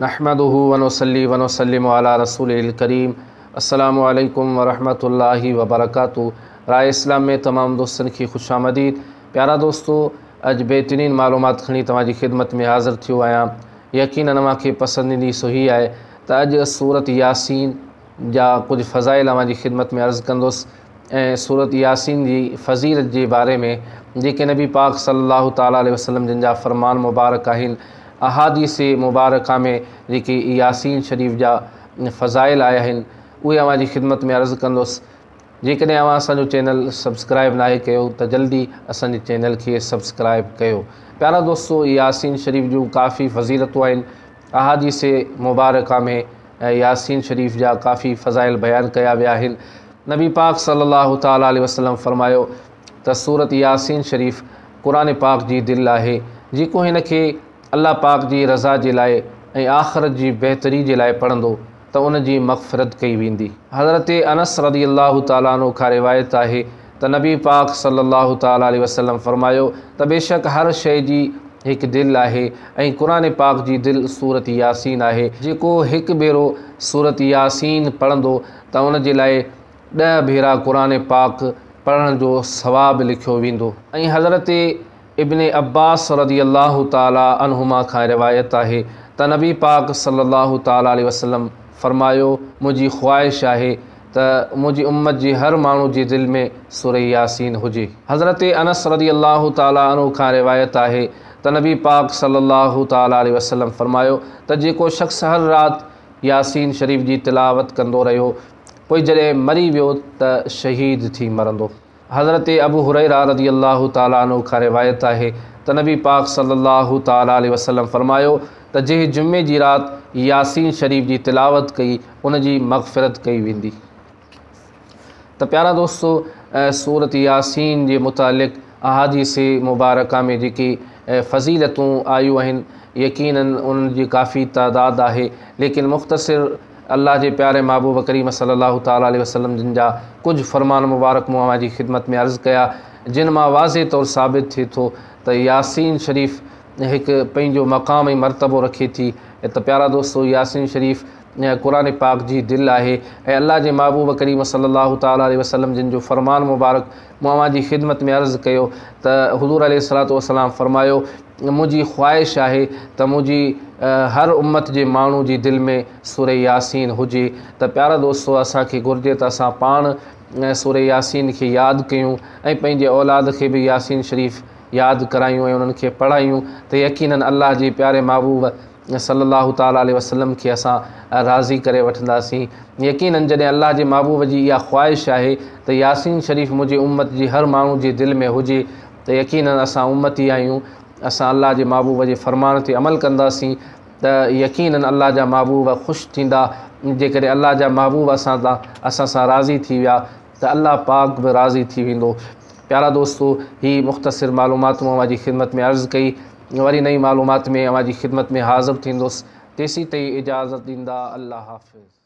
نحمده ونصلي ونسلم علي رسوله الڪريم السلام عليڪم ورحمة الله وبرڪاته راء اسلام ۾ تمام دوستن کي خوش آمديد. پيارا دوستو، اڄ بهترين معلومات کڻي توهان جي خدمت ۾ حاضر ٿيو آهيان. يقينن اوهان کي پسند ايندي. سو هي آهي ته اڄ سورت ياسين جا ڪجهه فضائل اوهان جي خدمت ۾ عرض ڪندس ۽ سورت ياسين جي فضيلت جي باري ۾ جيڪي نبي پاڪ صلي الله تعالٰي عليه وسلم جن جا فرمان مبارڪ آهن، احاديث مبارڪه ۾ جيڪي ياسين شريف جا فضائل آيا آهن، اهي اوهان جي خدمت ۾ عرض ڪندس. جيڪڏهن اوهان اسان جو چينل سبسڪرائب ناهي ڪيو ته جلدي اسان جي چينل کي سبسڪرائب ڪيو. پيارا دوستو، ياسين شريف جون ڪافي فضيلتون آهن. احاديث مبارڪه ۾ ياسين شريف جا ڪافي فضائل بيان ڪيا ويا آهن. نبي پاڪ صلي الله تعالٰي عليه وسلم فرمايو ته سورت ياسين شريف قرآن پاڪ جي دل آهي، جيڪو هن کي الله پاڪ جي رضا جي لاء ۽ آخرت جي بهتري جي لاء پڙهندو ته ان جي مغفرت ڪئي ويندي. حضرت انس رضي الله تعالٰي عنه کان روايت آهي ته نبي پاڪ صلي الله تعالٰي عليه وسلم فرمايو ته بيشڪ هر شيء جي هڪ دل آهي ۽ قرآن پاڪ جي دل سورت ياسين آهي، جيڪو هڪ ڀيرو سورت ياسين پڙهندو ته ان جي لاء 10 ڀيرا قرآن پاڪ پڙهڻ جو ثواب لکيو ويندو. ۽ حضرت ابن عباس رضي الله تعالٰي عنهما کان روايت آهي ته نبي پاڪ صلي الله تعالٰي عليه وسلم فرمايو، منهنجي خواهش آهي ته منهنجي امت جي هر ماڻهو جي دل ۾ سورة ياسين هجي. حضرت انس رضي الله تعالٰي عنه کان روايت آهي ته نبي پاڪ صلي الله تعالٰي عليه وسلم فرمايو ته جيڪو شخص هر رات ياسين شريف جي تلاوت ڪندو رهيو پوء جڏهن مري ويو ته شهيد ٿي مرندو. حضرت ابو هريره رضي الله تعالٰي عنه کان روايت آهي ته نبي پاڪ صلي الله تعالٰي عليه وسلم فرمايو ته جنهن جمعي جي رات ياسين شريف جي تلاوت ڪئي ان جي مغفرت ڪئي ويندي. ته پيارا دوستو، سورت ياسين جي متعلق احاديث مبارڪه ۾ جيڪي فضيلتون آيون آهن يقيناً انهن جي ڪافي تعداد آهي، ليڪن مختصر الله جي پياري محبوب ڪريم صلي الله تعالٰي عليه وسلم جن جا ڪجهه فرمان مبارڪ مون اوهان جي خدمت ۾ عرض ڪيا، جن مان واضح طور ثابت ٿئي ٿو ته ياسين شريف هڪ پنهنجو مقام ۽ مرتبو رکي ٿي. ته پيارا دوستو، ياسين شريف قرآن پاڪ جي دل آهي ۽ الله جي محبوب ڪريم صلي الله تعالٰي عليه وسلم جن جو فرمان مبارڪ مون اوهان جي خدمت ۾ عرض ڪيو ته حضور عليه الصلوة والسلام فرمايو، منهنجي خواهش آهي ته منهنجي هر امت جي ماڻهو جي دل ۾ سورة ياسين هجي. ته پيارا دوستو، اسان کي گهرجي ته اسان پاڻ سورة ياسين کي ياد ڪيون ۽ پنهنجي اولاد کي به ياسين شريف ياد ڪرايون ۽ انهن کي پڙهايون ته يقيناً الله جي پياري محبوب صلي الله تعالٰي عليه وسلم کي اسان راضي ڪري وٺنداسين. يقيناً جڏهن الله جي محبوب جي اها خواهش آهي ته ياسين شريف منهنجي امت جي هر ماڻهو جي دل ۾ هجي ته يقيناً اسان امتي آهيون، اسان الله جي محبوب جي فرمان تي عمل ڪنداسين ته يقيناً الله جا محبوب خوش ٿيندا. جيڪڏهن الله جا محبوب اسان سان راضي ٿي ويا ته الله پاڪ به راضي ٿي ويندو. پيارا دوستو، هي مختصر معلومات مون اوهان جي خدمت ۾ عرض ڪئي. وري نئين معلومات ۾ اوهان جي خدمت ۾ حاضر ٿيندس، تيسين تائين اجازت ڏيندا. الله حافظ.